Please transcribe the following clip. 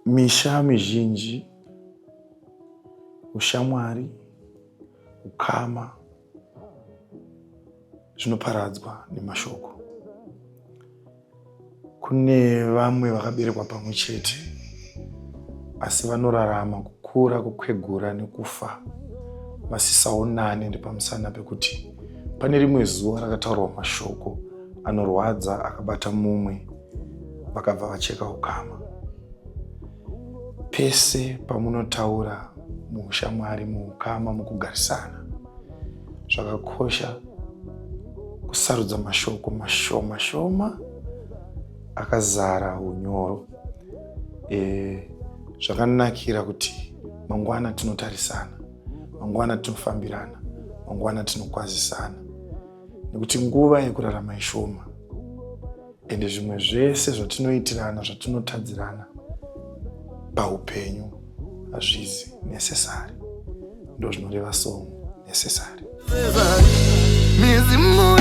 Misha mizhinji, ushamwari, ukama zvinoparadzwa nemashoko. Kune vamwe vakaberekwa pamwe chete asi vanorarama kukura, kukwegura nekufa vasisaonane nepamusana pekuti pane rimwe zuva rakataurwa mashoko anorwadza akabata mumwe vakabva vacheka ukama. Pese pamunotaura muushamwari, muukama, mukugarisana, zvakakosha kusarudza mashoko mashoma shoma akazara unyoro. E, zvakanakira kuti mangwana tinotarisana, mangwana tinofambirana, mangwana tinokwazisana nekuti nguva yekurarama ishoma ende zvimwe zvese zvatinoitirana zvatinotadzirana paupenyu hazvizi necessary. Ndo zvinoreva song Necessary. Mizimu.